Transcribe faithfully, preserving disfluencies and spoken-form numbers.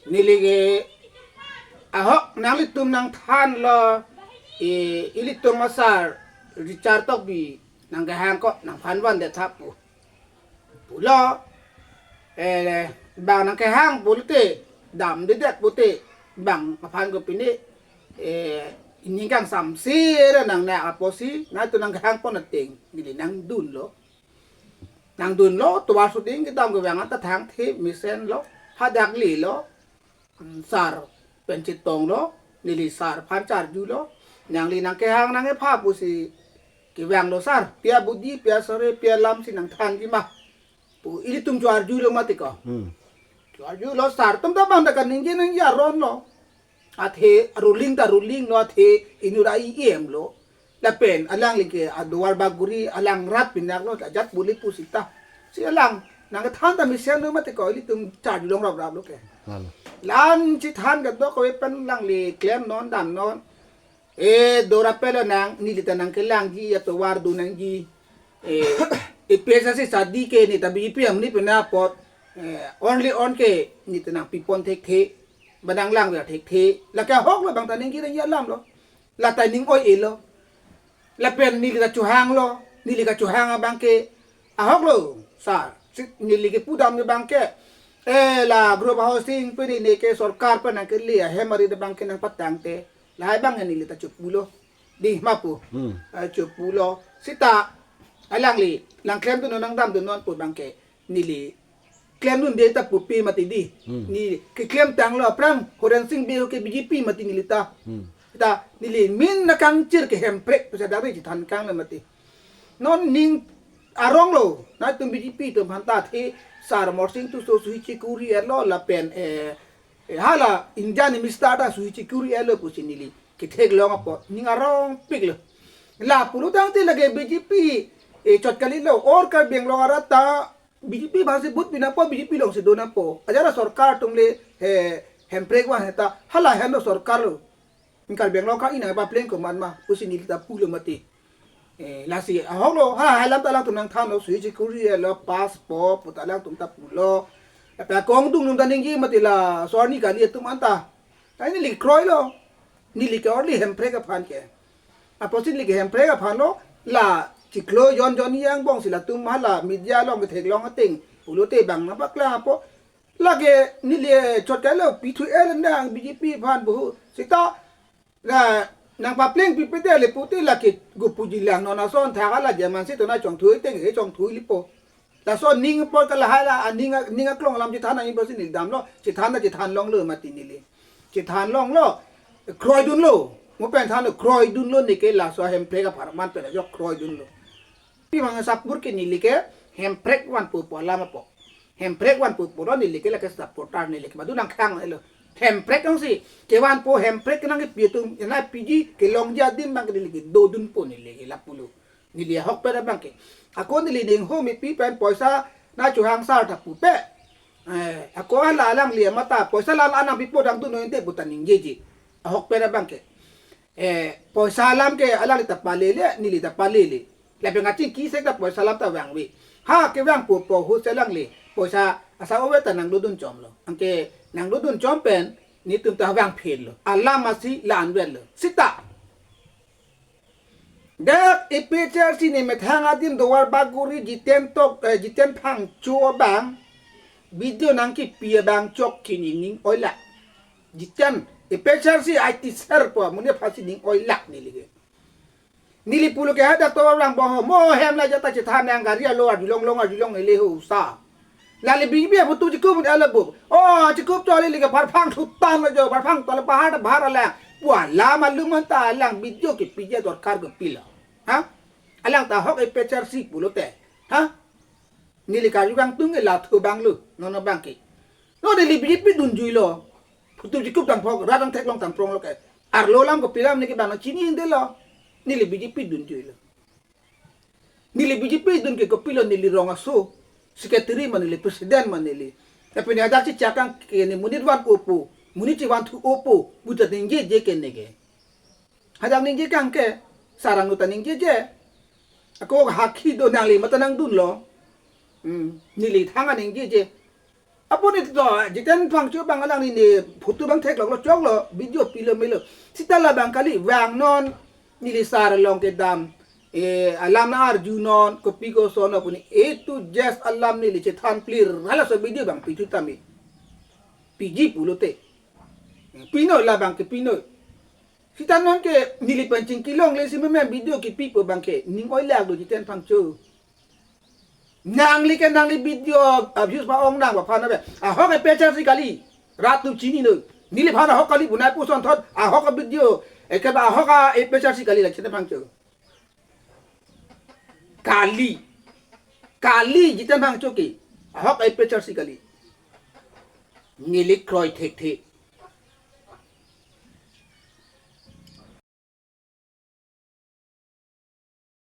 Neli ke ahok nanglitum nangthanlo, eh, ilitum asar Richard Tokbi nangkehang ko nangphan vandet tha pu. Pulo, eh, bang nangkehang pulote, damdedet pute, bang aphan ko pine, eh, ining kangsamse ra nangnak apotsi, nangtum nangkehang pon ateng, neli nangdunlo. Nangdunlo, tovar suding kedam kevang anta thangthe mesenlo, hadak lilo, mm, sar pen chetonglo, neli sar aphan charjulo, nangli nangkehang nangkepha pusi kevanglo sar, pi abudi, pi asore, pi alamsi nangthanji ma pu ilitum charjulo mati ko. Hmm. Charjulo sar atum ta bang ta kaningje nangji aron lo. Athe ruling ta ruling lo, athe inut a-E M lo. Lapen alangli ke aduar baguri alang rat pinaklo, ajat buli pusita. Si alang nangkethan ta mesenlo mati ko, ilitum charjulong rapraplo ke. Lalo. La-an chethan kadokave pen alangli klemnon damnon. Eh, dora pelo nang, neli ta nangkelangji, atovar do nangji. Eh, APHLC sadi ke neta B J P amonit pen apot, eh, only on ke neta nangpipon thekthe, ba nanglangver thekthe. Lake ahoklo bang ta ningje nangji alamlo. La ta ning oi-elo. Lapen neli ta chohanglo, neli ta chohang abang ke ahoklo, sar. Si neli kepudam ke bang ke, eh, la group housing pen neke sorkar pen nangkele ahem arit abang ke nangpatangte. Lahai abang neli ta chopulo. Di ma pu. Hmm. Eh, chopulo. Sita alangli nangklemdunnon nangdamdunnon pu bang ke neli klemdunde ta pupe mati di. Hmm. Neli keklemtanglo aphrang Horen Sing Bey ke B J P mati neli ta. Hmm. Ta neli min nakangchir ke Hemprek pu sa dare chethan kanglo mati. Non ning arong lo, nangtum B J P atum aphan ta athe sar Amarsing Tisso suhi chekuri-etlo lapen, eh, eh, hala Indian minister ta suhi chekuri-etlo pusi neli ketheklong apot ning arongpiklo. La pulo tangte lake B J P, eh, chot kalilo, or Karbi Anglong arat ta B J P aphansi vote pi nangpo, B J P alongsi do nangpo. Ajara sorkar atum le, eh, Hemprek van heta, hala henlo sorkar lo. Karbi Anglong kang inang papleng komat ma, pusi neli ta pulo mati. Eh, lasi ahoklo, ha, hai alam ta alangtum nangthanlo, suhi chekuri-etlo, pass po, pu ta alangtum ta pulo. Lapen akongdung atum ta ningje mati laso arni kali atum anta. Ai neli kroilo, neli ke only Hemprek aphan ke. Apotsi neli ke Hemprek aphan lo, la chiklo jon jon yang bongsi latum hala media along ketheklong ateng pulote bang nangpaklang apo. Lake neli chot kailo, pithu-et nang B J P aphan buhu. Sita la nangpapleng pipe te le pute lake gupu jilang non ason thak ala jaman si to nangchongthui teng e chongthui lipo. Laso ning apot ke lahai la aning a-, ning aklong alam chethan nangji pusi neli damlo, chethan ta chethan longlo mati neli. Chethan longlo, kroidunlo. Mo pen thanlo, kroidunlo neke laso Hemprek apharman pen ajok kroidunlo. Pi mang sapur ke neli ke Hemprek vanpo pu alam apo. Hemprek vanpo pulo neli ke lake supporter neli ke madu nangkhang lo. Hemprek alongsi kevanpo, Hemprek nangkepi atum, nangpiji kelongji adim bang ke neli ke dodunpo neli ke lapulo. Neli ahokpet abang ke. Ako neli ning ho mipi pen poisa nangchohang sar ta pupe. Eh, ako hala alangli amata poisa la-an nangpipo dang tu nointe pu ta ningjeje. Ahokpet abang ke. Eh, poisa alam ke alangli ta palele, neli ta palele. Lapen kachingki sek ta poisa alam ta vangve. Ha, kevangpo pu ahut si alangli poisa asa ove ta nangdodun chomlo. Anke nangdodun chom pen netum ta vangphinlo. Alam asi la-anvetlo. Sita. Dak APHLC nemethang adim Duarbagori Jiten Tok, eh, Jiten Phangcho abang video nangkepi abang chok kini ning oilak. Jiten APHLC IT sir po amonit aphansi ning oilak neli ke. Neli pulo ke hadak tovar vangpo ho, mo hem la jata chethan nang gari alo arjulong long arjulong ele ho sa. Lale B J P aphutu chikup ala bu. Oh, chikup chole lika pharphang thutan lo jo, pharphang tole pahar bahar alang. Pu alam alum anta alang video kepi ja dorkar kepilo. Ha? Alang ta ahok APHLC pulote. Ha? Neli karju kangtung ke la thu bang lo, non abang ke. Non neli B J P dunjuilo. Phutu chikup tangphok, rat angthek long tangprong lo ke. Arlo alam kopi alam neke bang nangchinidetlo. Neli B J P dunjuilo. Neli B J P dun ke kopilo, neli rong aso, secretary ma neli, president ma neli. Tapi ne hadak chichak kang ke ne monit van opo, monit chevanthu opo, pu ta ningjeje ke neke. Hadak ningje kang ke, sarang nu ta ningjeje. Ako hakhi do nangli mata nangdunlo. Hmm, neli thang aningjeje. Apot ne to, Jiten Phangcho abang alangli ne photo abang thekloklo, choklo, video pilo melo. Seta labang kali, vangnon, neli sar along kedam, eh, alam na-arjunon, kopi koson apuni, A to Z alam neli chethan plir, halaso video abang pithu tame. Piji pulote. Pinoi labang ke pinoi. Seta non ke neli pen chingki longle si meme video kipipo abang ke, ning oilak do Jiten Phangcho. Nangli ke nangli video, ah, views ma-ong nang aphan ave. Ahok A P H L C kali. Rat atum chininoi. Neliphan ahok kali pu nai puson thot. Ahok a-video. Eke ba ahok A P H L C kali la Jiten Phangcho. Kali. Kali Jiten Phangcho ke. Ahok A P H L C kali. Neli kroi thekthe.